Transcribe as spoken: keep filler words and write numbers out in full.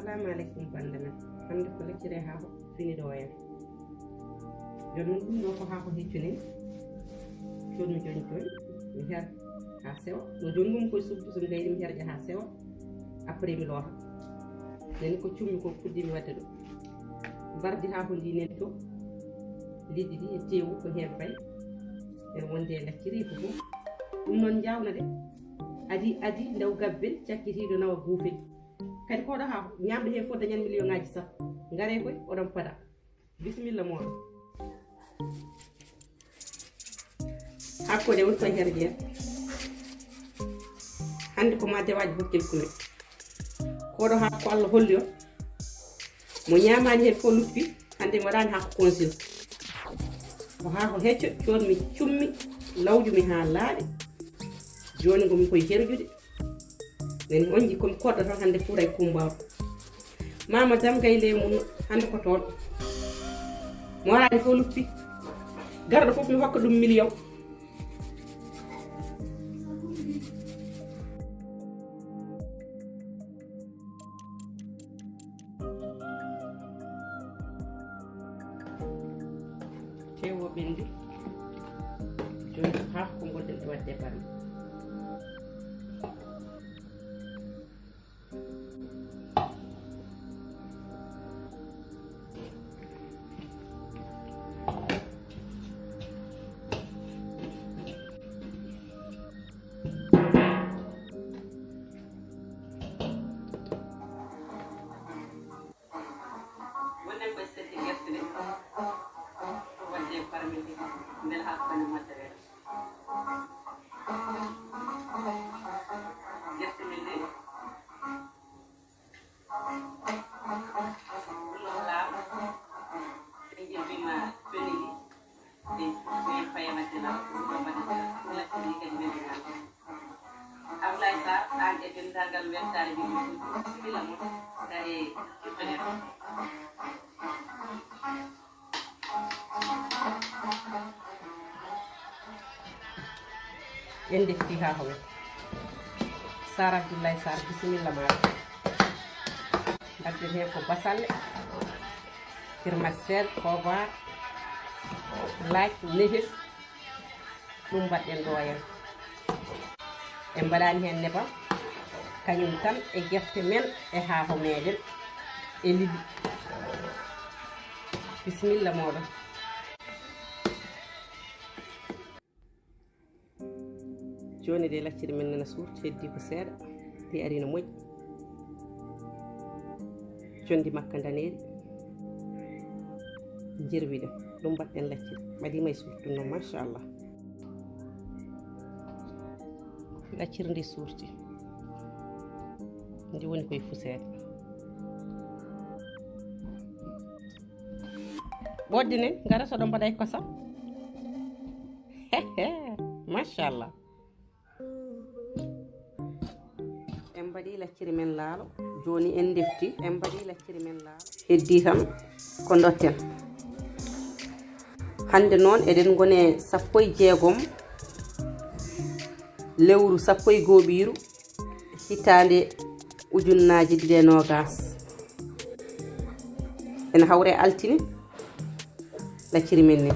Assalamu alaikum bande men. Hande ko lekkere haako fini ɗo en. Jooni noon ɗum ɗo ko haako heccu ni. Jooni mi jooni jooni mi her ha sewa. No jooni ɗum koye subdu so mi gayni mi herƴa ha sewa. Après mi loota. Nani ko cummi ko puɗɗimi wadde ɗo. Mbardi haako ndi nani to. Liɗɗi ɗi e tewu ko heen fayi. En wonde e lacciri ko fof. Ɗum noon njawna de. Adi adi ndaw gabbel cakkitiiɗo nawa guufel. Kadi koɗo ha ñamɗo he fof dañan million ngaji sappo. Ngare koy oɗon pada. Bisimilla moɗon. Hakkude woni koye her jeer. Hande ko ma dewaji hokkil kume. Koɗo ha ko Allah holli on. Mo ñamani hen fof luppi. Hande mi waɗani ha ko consil. Ko ha ko hecco coodmi cummi lawjumi ha laaɓi. Joni ngomi koye herjude. Nani on jikkomi koɗɗo tan hande fuuray kumbaw. Mama dam gayle mum hande ko toon. Mo waɗani fof luppi. Garɗo fof mi hokka ɗum million. Tewo ɓendi. Joni ko haako ko gonɗen e wadde barmi. Wonen koye sedde gerte ɗe, waɗde e parmiti, mbele haa ko kañum waɗde weeɗa. Gerte men ɗe, ɗum ɗo laaw, ɓe njebbiima conni ɗi. Ablaye Sarr, aan e denndaangal weltaare ɓiɓɓe fulɓe, bisimilla mon, kadi jokkere. En defti haa howe. Sarr Abdoulaye Sarr, bisimilla maaɗa. Mbaɗden heen ko basalle, kirmat sel, poobar, laaj, nehis. Ɗum mbaɗɗen ɗo en. En mbaɗani heen nebam, kañum tan e gerte men e haako meɗen e liɗɗi. Bisimilla mooɗon. Jooni de lacciri men nana suurti, heddi ko seeɗa, ɗi ari no moƴƴi. Conndi makka ndaneeri, jerwi ɗo, ɗum mbaɗɗen lacciri. Mbaɗiima e suurti ɗum noon, machallah. Lacciri ndi suurti, ndi woni koye fuseede. Ɓoɗde nen, ngara so ɗo mbaɗa e kosam. Machallah. En mbaɗi lacciri men laalo, jooni en defti, en mbaɗi lacciri men laalo. Heddi tan ko dotten. Hannde noon eɗen ngone sappo e jeegom lewru sappo e gooɓiiru hitaande ujunnaaji ɗiɗi e noogaas. Ene hawre altine lacciri men ni.